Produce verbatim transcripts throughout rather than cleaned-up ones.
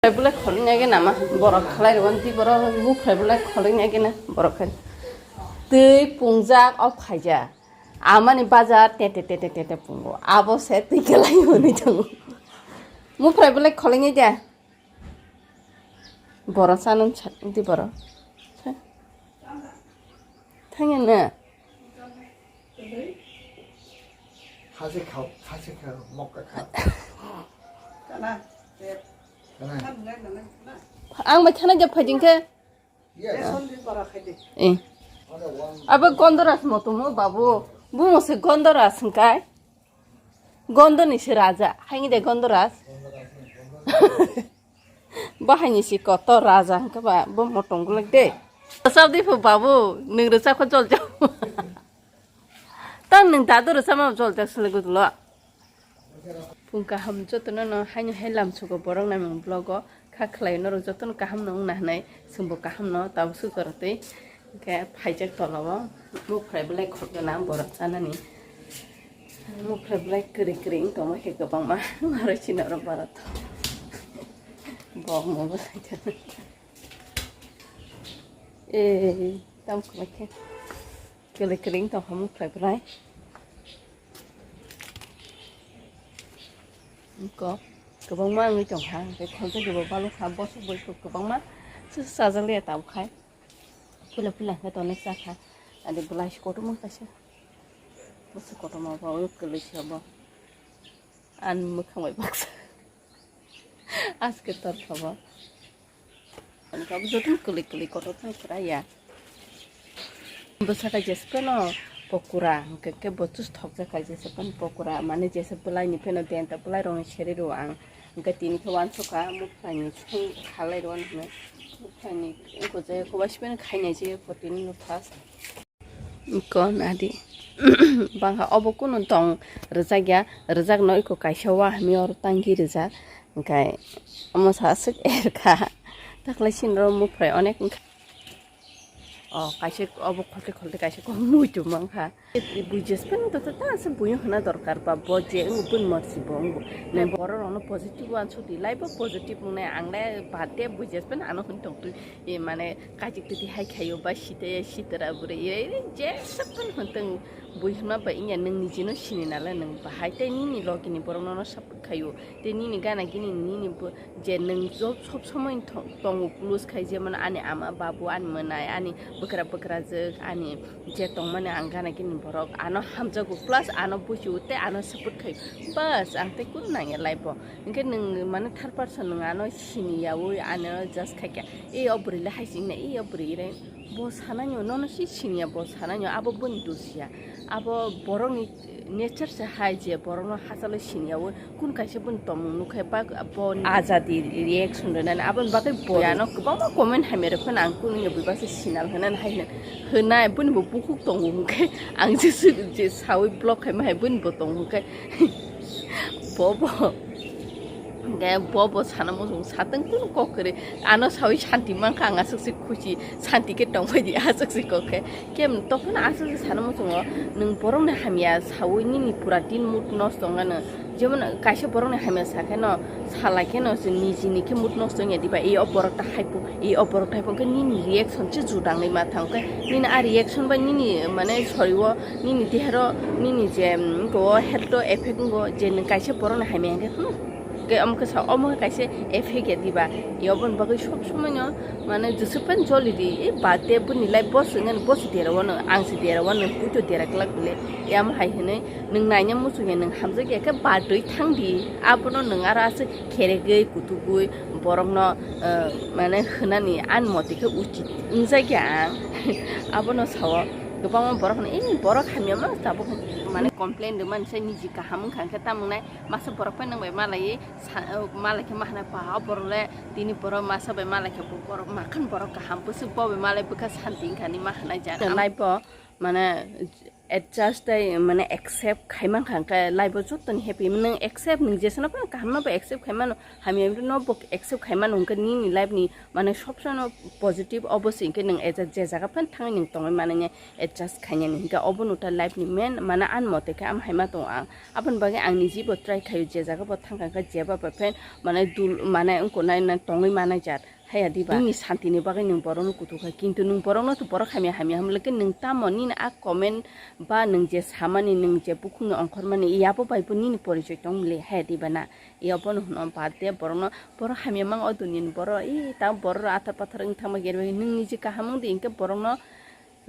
Bwlai khoroknwi age nama borok khlai rwani tei borok bufrai bwlai khoroknwi age na borok khai. Twi pungjak o phaija. Amani bazar te te te te te te pungo. Abo se twi khlai hwnwi tongo. Bufrai bwlai khoroknwi de. Borok chano di borok. Thangya na. Khasi khao, khasi khao, mokka khao. Kana? Ang bai khana jab phaijing khe. Eh. Abo Gondoras motomo babu. Bumo se Gondoras hwnkhe. Gondoni se raja. Haini de Gondoras. Bahai ni si kotor raja hwnkhe ba bo motong gwlak de. Sabdi phu babu, nwng rwchap kha jol jao. Tang nwng dadu rwchapma jol jak swlai gudulo. Phung kaham jotono no haino hai lamsugo borok naimung vlog o kha khlai norok jotono kaham no wngna hinwi chwngbo kaham no tabuk swk jora twi. Hwnkhe phaijak tola o mukphrai belai khoroknwi borok chanani. Mukphrai belai kwrwi kwrwi wng tongma khe kwbangma. Aro chini oro borok. Bok mo belai. Eh, tam kwlai khe. Kwlwi kwrwi wng tongkha mukphrai belai. Ko, kwbangma wngwi tongkha, hwnkhe khonsa khe bo balokha, bosok bai kwbangma se chajak liya tabuk khai. Puila puila hwnkhe tonwi chakha, ani belai se kotorma kaisa. Bosok kotorma bo kwlwi se bo. Ani mwkhang bai baksa. Aske tor kha bo. Ani kabo jotono kwlwi kwlwi kotor thang kwrwi ya. Bwsaka jesa phano pokora, hwnkhe khe bo chus thokjak kha jesa phano pokora, mane jesa bwlai ni phano denta bwlai rok ni seri rw ang, hwnkhe tini khe uansukha mukphai ni song khalai rw ang hwnwi, mukphai ni wngkha je kobaisi phano khainai je tini no first. Ko nadi. Bangkha obo kunu tong rwjak ya, rwjak no iko kaisa wa hwnwi oro tangwi rwjak, hwnkhe omo sa aswk erkha. Taklai sini oro mukphrai onek wngkha. O kaisa obo kholte kholte kaisa kok muitu mankha. Bujes pen to ta se buyo hwna dorkar ba bo je wng bun morsi bo wng bo. Nang borok rokno positive uansuk di, life o positive wngnai ang le bad de bujes pen ano hwn tong twi. E mane kajik twi hai khaio ba site sitera bwrwi e jesa phano hwn tong bui hwnma ba wngya nwng nijino sini nala nwng bahai tei nini logini borok nono support khaio tei nini gana gini nini bo je nwng job sob somoi thong- tongo close khai jemon ani ama babu ani mwnai ani bwkra bwkrajwk ani je tongmani ang gana gini borok ano hamjago plus ano buchio tei ano support khaio bas ang tei kunu nangya life o hwnkhe nwng mane third person nwng ano sini yaui ano judge khaikha. E o bwrwi le hai se wngna, e o bwrwi re bo sanani o, nono si siniya bo sanani o, abo boni dos ya. Abo borokni nature se hai je borokno hachalo siniya o, kun kaisa boni tongmung nukhe ba bo azadi reaction rwnani, aboni bagwi bo ano kwbangma comment hamya rwphano ang kunu ya bui baksa sinal hwnani hai hwna, hwnai boni bo bukhuk tongo hwnkhe ang je je saui block khaima hai boni bo tongo hwnkhe. Bobo. Hwnkhe bobo sana muchung satwng kunu kok kwrwi. Ano saui santi mankha ang aswk se khusi. Santi khe tongbai di aswk se kok khe. Kem tokphano aswk se sana muchungo nwng borokni hamya saui nini pura din mood nosto wngano. Jemon kaisa borokni hamya sakhe no salai khe no se nijini khe mood nosto wngya diba. E o borok ta haipo, e o borok ta haipo hwnkhe nini reaction se juda wngwi ma thang khe nini a reaction bai nini mane sorry o nini dehero nini je, mm, wngkha o health o effect wngkha o je nwng kaisa borokno hamya hwnkhe, hmm, hwnkhe omo khe sa omo khe kaisa effect ya diba? Yaboni bagwi sob somoi no mane jeswk phano joli di, e bad de boni life bo se wngmani bo se dera wano ang se dera wano puito dera glak bole. Yamo hai hwnwi nwng naina muchung ya nwng hamjak ya khe bad rwi thang di, abono nwng aro aswk kheregwi kutugwi borokno, eh, mane hwnani ani motwi khe uchit wngjakya ang. Abono sao kwbangma borok hwnwi, "Ee, borok hamya ma tabuk mane complain rwmani se niji kaham wngkha," hwnkhe tamo wngnai masa borok phai nwng bai malaiwi sa-, eh, malai khe ma hwnai, "Ba, o borok le tini borok masa bai malai khe bo borok makhan borok kaham bwswk bo bai malai bwkha santi wngkha," hinwi ma hwnai jan. Naibo mane adjust tei mane accept khaimankha, hwnkhe life o jottoni happy. Nwng accept, nwng jesano phano kahamno bo accept khaimano, hamyano bo accept khaimano, hwnkhe nini life ni mane sobsono positive obo se, hwnkhe nwng je jaga phano thangwi nwng tongwi mananya adjust khainani, hwnkhe obono ta life ni main mane ani mote khe am haima tongo ang. Aboni bagwi ang nijibo try khaio, je jaga bo thangkha khe jeba bai phen mane dul mane wngko nai tongwi manai jat. Haya diba? Nini santini bagwi nwng borokno kuthuk kha, kintu nwng borokno to borok hamya hamya hwnle khe nwng tamo nini a comment ba nwng je samani, nwng je bukhukni ongkhormani, yabo bai bo nini porichoi tong mili, haya diba na? Yabono hwno bad de borokno, borok hamya mang o duniani borok, i ta borok athar pathar wng thangma geri bai nwng niji kaham wng di, hwnkhe borokno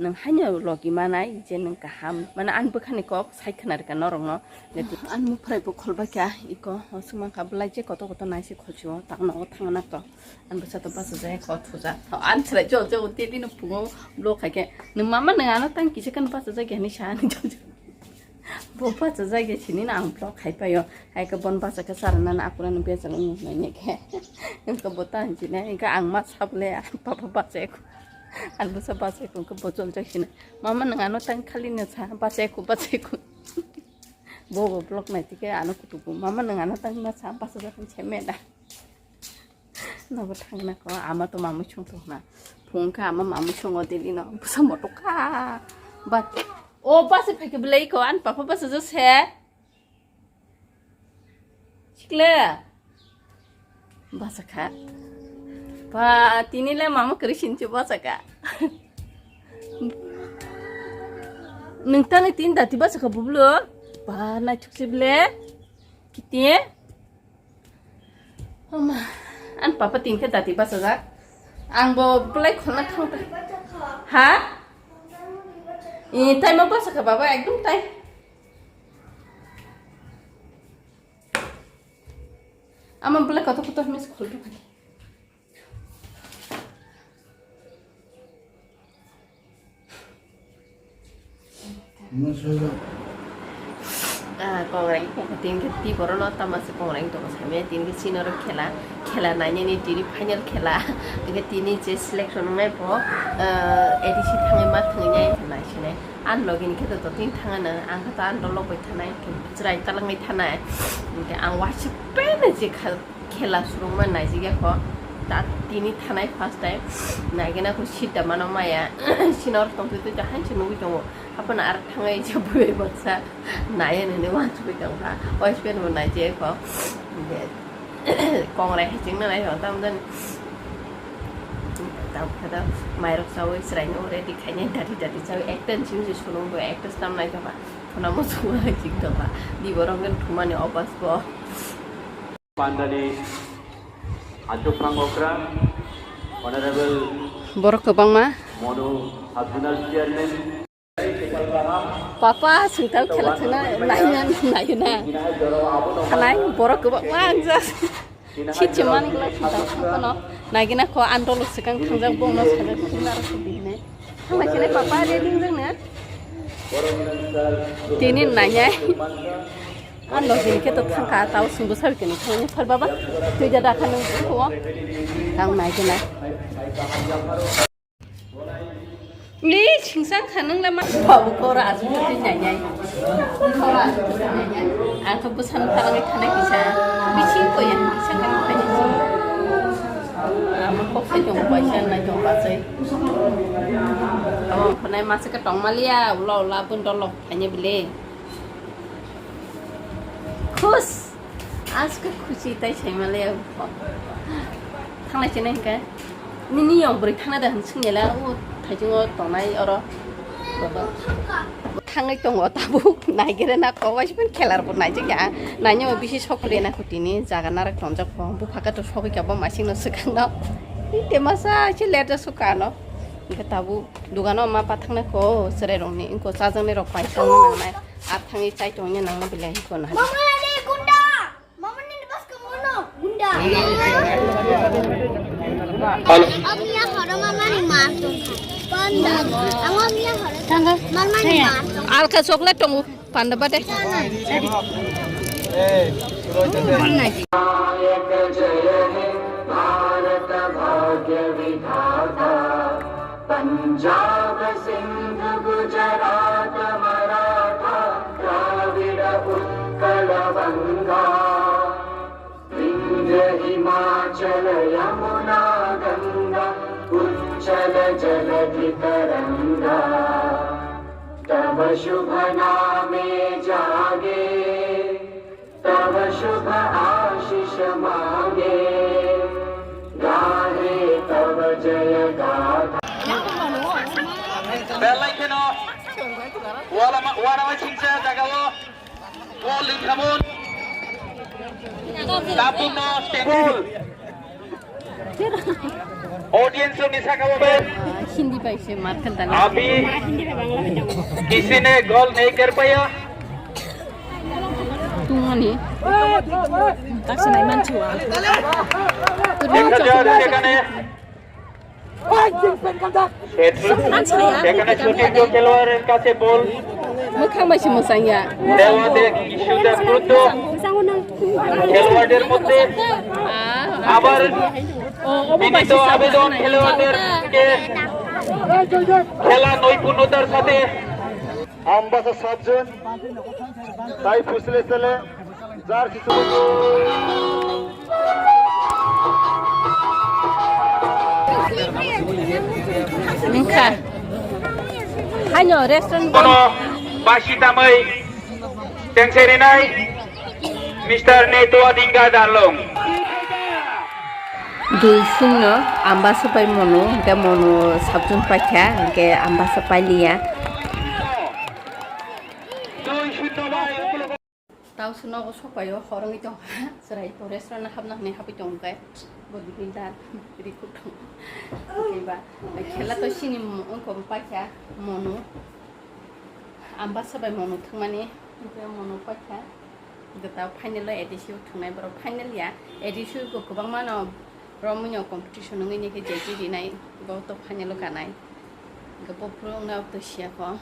nwng haino logi manai je nwng kaham, mane ani bwkhani kok sai khna rwkha norokno. Ani muphrai bo kholbai kha iko, o swmang kha belai je kotor kotor nai se kholchio, tak nogo thangna to. Ani bwsa to bachajak kho thujak. Ani chwrai jol jol tei bini pungo vlog khai khe, "Nwng mama nwng ano tang kisa khe bachajak ya," hinwi sa ani jol jol. Bo bachajak ya sini na ang vlog khai paio. Hai khe bon bachakha sarana na akurano bejal wng nai ne khe. Wngkha bo ta hinjinai, wngkha ang ma sabole, ang papa bachai kho. Ang bwsa bachai kho, wngkha bo joljak sini. Mama nwng ano tang khali no sa, bachai kho, bachai kho. Bo bo vlog nai tike ano kutubu. Mama nwng ano tang ma sa, bachajak hinwi se meda. Nogo thangna kho, ama to mamui song tongna. Phung kha ama mamui songo daily no. Bwsa motok kha. Ba, o bachai phai khe belai kho, ani papa bachajak se. Sikle. Bachakha. Ba, tini le mama kwrwi sinchi bachakha. Nwng tani tin dati bachakha bublu. Ba, naithok si bile. Kiti. Mama, ani papa tin khe dati bachajak. Ang bo belai kholna thang ta. Ha? I, tai ma bachakha baba, ekdom tai. Ama belai kotor kotor miss khol dukha. Ah, kongrai tini khe ti borok no tama se kongrai tongo samya tini khe senior khela, khela nainani tini final khela, tini khe tini je selection wngnai bo, ah, A D C thangwi ma thwngwi nai nai sinai. Ani logi ni khe to totini thangano, ang khe to ani dolo bai thanai, chwrai talangwi thanai. Hwnkhe ang waisa peno je kha-, khela swrwngma naijikya kho. Ta tini thanai first time. Naigena kho seat da mano maya. Senior tongtwi twi haino se nugwi tongo. Haphano ar thangwi je bui baksa naiya hinwi uansugwi tongkha. Waisa peno bo naijikya kho. Hwnkhe Kongrai hai chwngno nai rw tamo jani. Tamo khe da mairok chawi chwraino ready khainai dati dati chawi ekta ni simi se sulung bo ekta stam nai tongkha. Khuna muchungo hai chwng tongkha. Di borok wngkhe thumani obas bo. Pandani achuk phang okra Honorable Borok kwbangma. Monu Sub Zonal Chairman. Papa, sungtang khela thangna, naina, naina. Thanai, borok kwbangma ang ja. Chit chimani gula sungtang kheno. Naigina kho andolo swkang thangjak bongno sajak thangna rok bini. Thanglai khele papa, ready wngjakna. Tini nainai. Ando hini khe to thangkha, tao sungbo sabi kene thangni phar baba. Tui ja dakha nung kho. Tang naigina. Ni singsang kha nung lama. Babu kora asu twi nai nai. Kora asu twi nai nai. Ang khe bwsano talangwi thanai kisa. Bising ko yang kisa kha nung kha nung. Amo kok sai jong bai san nai jong ba sai. Amo khonai masa ka tong malia, ula ula bun dolok thanya bile. Khus. Aska khusi tai saimale. Thanglai chenai hwnkhe. Nini yong bwrwi thangna da hwn swngyala o thaichungo tongnai oro. Thangwi tongo tabuk naigere na kok waisa phano khelar bo naijak ya. Nainyo bisi sok le na kutini jaga narak tongjak pho. Buphaka to sogwi kha bo masing no swkang no. Te masa se letter suka no. Hwnkhe tabuk dugano ma pa thangna kho chwrai rokni. Wngkho chajaknai rok pai tongna nangnai. Ar thangwi chai tongya nangma belai hwnkhe na. Mama, ini gunda. Mama, ini bas ke mana? Gunda. Hello. Ang iya horo mama ni mar tong. Panda. Ang iya horo. Mama ni mar tong. Alka chocolate tongo. Panda bade. नायक जय हे भारत भाग्य विधाता, पंजाब सिंध गुजरात मराठा। गंगा, विंध्य हिमाचल यमुना गंगा, उच्छल जलधि तरंगा। तव शुभ नामे जागे, तव शुभ आशीष मागे, गाहे तव जय गाथा। Belai kheno, wala ma-, wara ma chingsa jagao. Bol ringkhamon. Tabukno stand. Audience ni saka o be. Hindi bai se mar kan tala. Abi. Kisi ne gol nahi kar paya. Tungani. Tak sanai manchua. Ek hajar, sekhane. এখানে সতীর্থ খেলোয়াড়ের কাছে বল। Mwkhang bai se mwsang ya. দেওয়াতে কিছুটা গুরুত্ব খেলোয়াড়দের মধ্যে। আবার বিনীত আবেদন খেলোয়াড়দেরকে খেলা নৈপুণ্যতার সাথে। Ambasa sabjon, tai pusle sele, jar sisu. Wngkha. Haino restaurant. Kono basi tamai tengse rinai Mister Netua Dingga Darlong. Dui shunyo Ambasa bai Monu, hingke Monu sabjon paikha, hingke Ambasa pailiya. Tau se nogo sokpaio, hor wngwi tongkha, chwrai restaurant hapna hwnwi hapwi tongkhe, bo dibinda rikuk tong. Eba khela to sini wngkha paikha Monu, Ambasa bai Monu thwngmani, hingke Monu paikha. Hingke ta final o A D C o thwngnai borok final ya, A D C o bo kwbangma no romwi no competition wngwi ni khe jeji rinai bo to final o kanai. Hingke bo phuru wngna to siya kho.